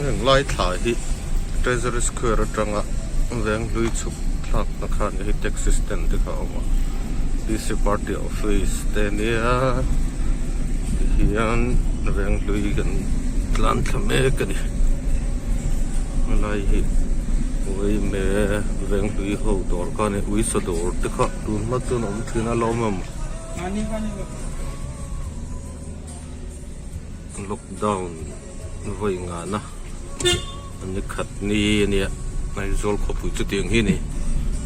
Heng lai thla hi Treasury Square atanga veng hlui chhuk thlakna khan hei taxi stand te kha a awm a D_C party office te ania tihian veng hlui kan tlan thla mek a ni helai hi uime veng hlui ho dawr kha a ni uisa dawr te kha tun hma chuan a awm thin a la awm em? Lockdown vawi ngana ni khat ni a nia Aizawl khawpui chutiang hi a ni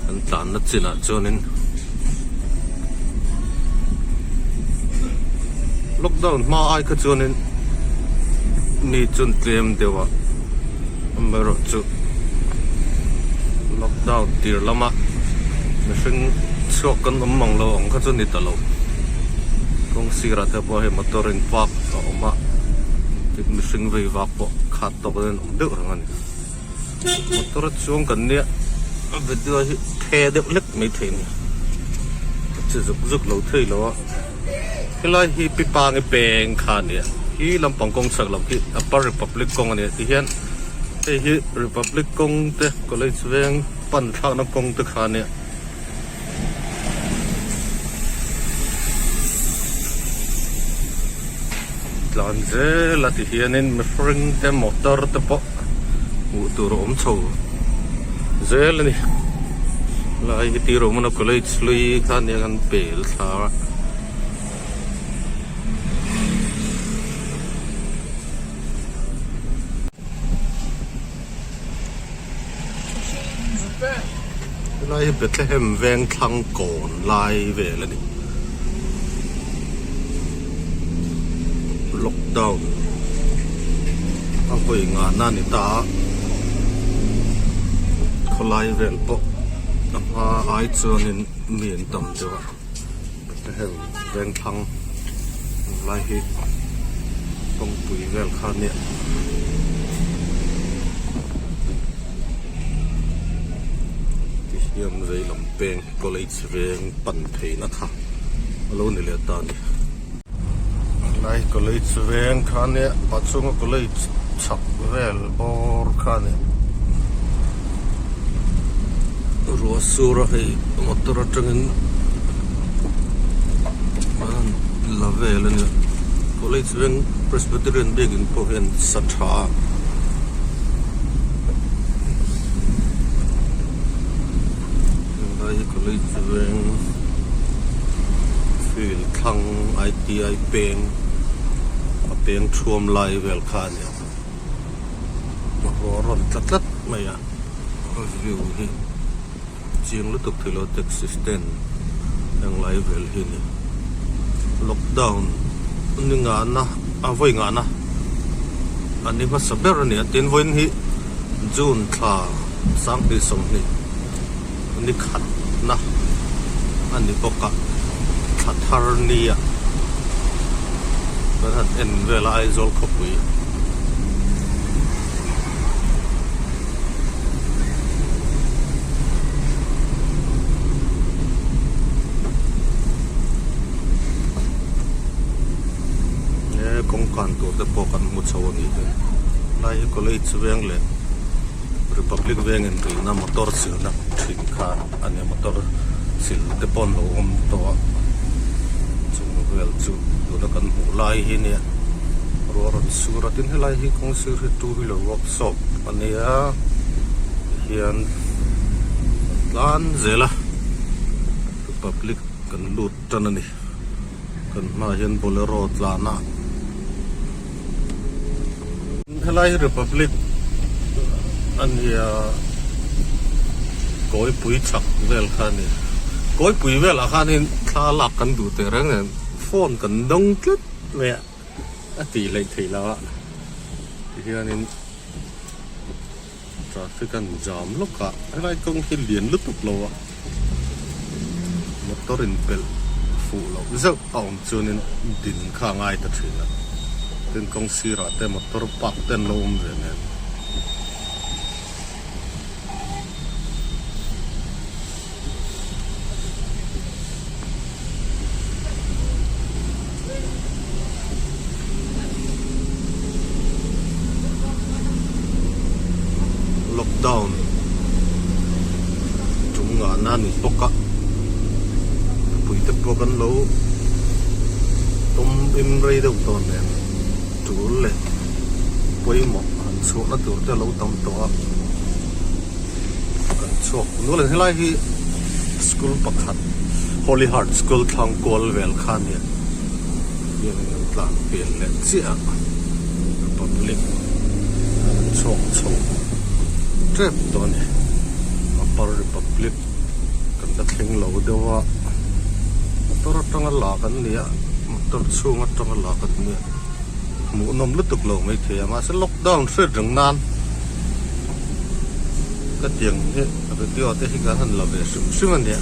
an tlanna chinah chuanin lockdown hma ai kha chuanin mi chuan tlem deuh a amaherawhchu lockdown tir lama mihring chhuak kan awm mang lo ang kha chu ni ta lo. Kawng sirah te pawh hei motor in park a awm a tin mihring vei vak pawh khat tawk in an awm deuh reng a ni motor a chuang kan nia a video hi the deuh hlek mai thei a ni a che zuk zuk lo thei lo a helai hi pi pangi peng kha a ni a hi lampang kawng chhak lam hi upper republic kawng a ni a tihian hei hi republic kawng te college veng pan thlakna kawng te kha a nia. Tlan zel a ti hianin mihring te motor te pawh hmuh tur a awm chho zel a ni lai hi tir awm a college hlui kha nia kan pel thla a. Helai hi Bethlehem veng thlang kawn lai vel a ni. Lockdown a vawi ngahna a ni ta a, khawlai vel pawh a hma ai chuanin mi an tam deuh a, Bethlehem veng thlang lai hi kawngpui vel kha a nia. Tihian vei lam peng college veng pan pheina kha a lo ni leh ta a ni. Helai college veng kha a nia pachhunga college chhak vel bawr kha a ni. Ruah sur a hei motor atangin an la vel a nia college veng Presbyterian biakin pawh hian sa tha a helai hi college veng field thlang I_T_I peng a peng thuam lai vel kha a nia. Ruah rawn tla tlat mai a view hi chiang lutuk thei lo taxi stand englai vel hi a ni lockdown ni ngahna a vawi ngahna a ni hmasa ber a ni a tin vawiin hi june thla 2020 ni khatna a ni bawk a thla thar nia kan han en vel a Aizawl khawpui he kawngkan tur te pawh kan hmu chho a ni helai hi college veng leh. Republic veng in rihna motor silna thin kha a nia motor sil te pawh an lo awm tawh a chung vel chu tuna kan hmuh lai hi nia ruah rawn sur a tin helai hi kawng sir hi two wheeler workshop a nia tihian kan tlan zel a Republic kan lut tan a ni kan hmaah hian bolero tlan a. Helai hi Republic a nia kawipui chhak vel kha a ni kawipui velah khanin thla lak kan duh teh reng nen phone kan dawng tlat mai a a tih hleih theih loh a tihianin traffic an jam lawk a helai kawng hi lian lutuk lo a motor in pelh fuh loh zeuh a awm chuanin din kha a ngai ta thin a tin kawng sirah te motor park te an lo awm ve nen. Lockdown tum ngahna a ni bawk a, mipui te pawh kan lo tawm im rei deuh tawh nen tul leh pawimawh han chhuahna tur te a lo tam tawh a, kan chhuak nual a ni. Helai hi school pakhat Holy Heart School thlang kual vel kha a nia. Hianin an tlan pian leh chiah a, Republic an chhuak chho tep tawh a ni. Upper Republic kan la thleng lo deuh a, motor atanga la kan ni a, motor chhung atanga la kan ni a, hmuhnawm lutuk lo maithei a, mahse lockdown hriat reng nan ka tiang hi video te hi kan han la ve hrim hrim a nia.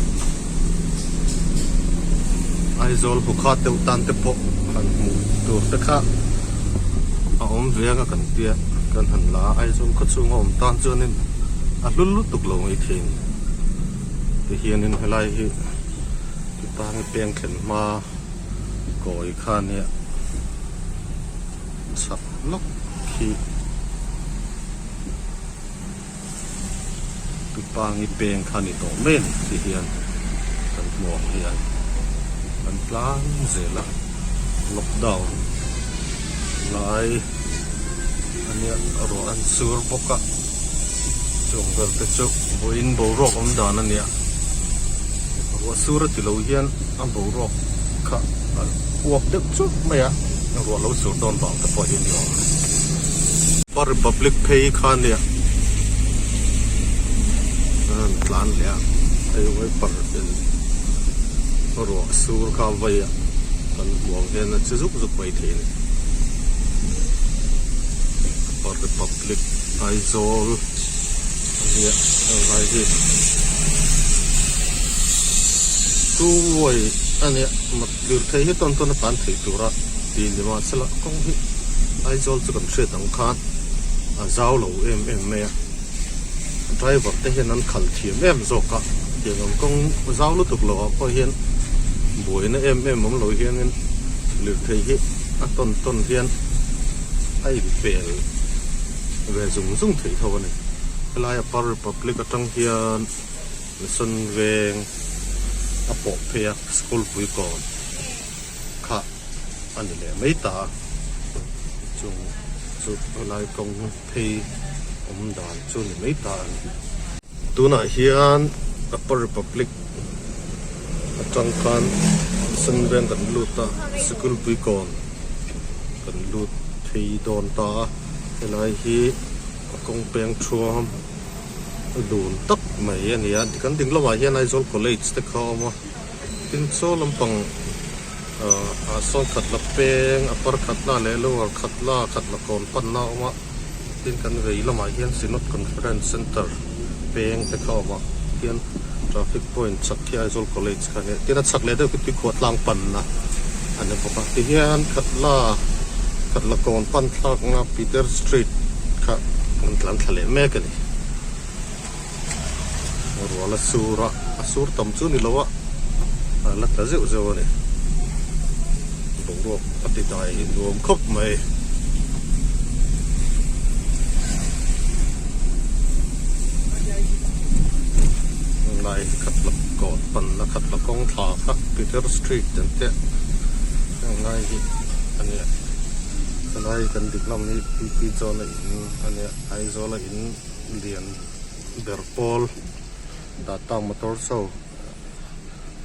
Aizawl hukha deuh tan te pawh han hmuh tur te kha a awm ve anga kan tia kan han la a Aizawl khaw chhunga awm tan chuanin a hlu lutuk lo mai thei a ni tihianin helai hi tipangi peng thlen hma kawi kha ania chak lawk khi. Tupangi peng kha ni tawh mai a ni ti hian kan hmu ang hian kan tlang zel a lockdown lai a nia ruah an sur bawk a chung vel te chu vawiin boruak awm dan a nia ruah sur a ti lo hian a boruak kha a uap deuh chuk mai a ruah lo sur dawn vang te pawh hi a ni awm e. Pa Republic phei kha nia an tlan leh a hei wiper in ruah sur kha vei a kan hmuh ang hian a che zuk zuk mai thei a ni Pa Republic Aizawl a nia helai hi two way a nia. Lirthei hi tawn tawn a tlan theih tura tih ni mahsela kawng hi Aizawl chu kan hriat ang khan a zau lo em em mai a, driver te hian an khalh thiam em zawk a, tiang ang kawng zau lutuk lo ah pawh hian buaina em em awm lo hianin lirthei hi a tawn tawn hian a inpel ve zung zung thei tho a ni. Helai Upper Republic atang hian Mission veng a pawh phei a school pui kawn kha a ni leh mai ta a chung chu helai kawng phei awm dan chu ni mai ta a ni. Tunah hian Upper Republic atang khan Mission veng kan lut a sikul pui kawn kan lut phei dawn ta a helai hi a kawng peng thuam. Dun tak mai a ni a kan ding lamah hian Aizawl College te kha a awm a tin chaw lampang ah sawn khat la peng a par khat la leh lower khat la khat la kawn panna a awm a tin kan vei lamah hian Synod Conference Centre peng te kha a awm a tian traffic point chhak khi Aizawl College kha a nia tin a chhak leh deuh khi tuikhuah tlang panna a ni bawk a tihian khat la khat la kawn pan thlakna Peter Street kha an tlan thla leh mek a ni. Rual a sur a, a sur tam chu ni lo a, a la tla zeuh zeuh a ni. Boruak a ti dai nuam khawp mai. Lai khat la kawt panna khat la kawng thla kha Peter Street an tia heng lai hi a nia. Helai kan dik lam hi P P John a in a nia Aizawl a in lian ber pawl Tata motor show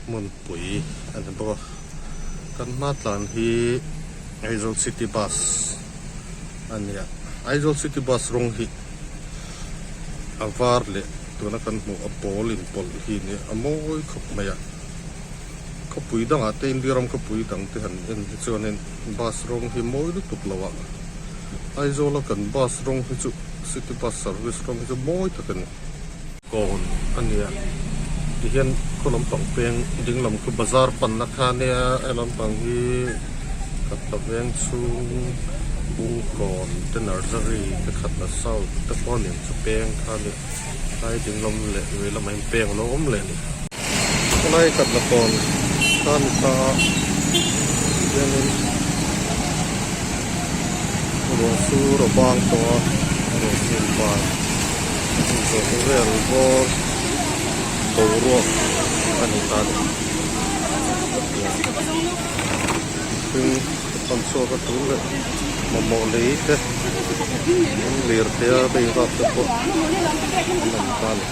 hmunpui a ni bawk a kan hma tlan hi Aizawl city bus a nia Aizawl city bus rawng hi a var leh tuna kan hmuh a pawl inpawlh hi a nia a mawi khawp mai a. Khawpui dangah te India ram khawpui dang te han en hi chuanin bus rawng hi mawi lutuk lo a, Aizawla kan bus rawng hi chu city bus service rawng hi chu mawi tak a ni. Kawn a nia tihian khaw lampang peng ding lam khu bazar panna kha a nia he lampang hi khatla veng chhung Bungkawn te nursery te khatla south te pawh a ni ang chu peng kha a nia tlai ding lam leh vei lamah hian peng a lo awm leh a ni. Helai khat la tawn kha ni ta a tihianin ruah sur a bang tawh a ruah sur ban. Zawh vel bawr boruak a ni ta a ni. Mihring pan chhuak a tul leh mamawh lei te an lirthei a vei vak te pawh an awm ta a ni.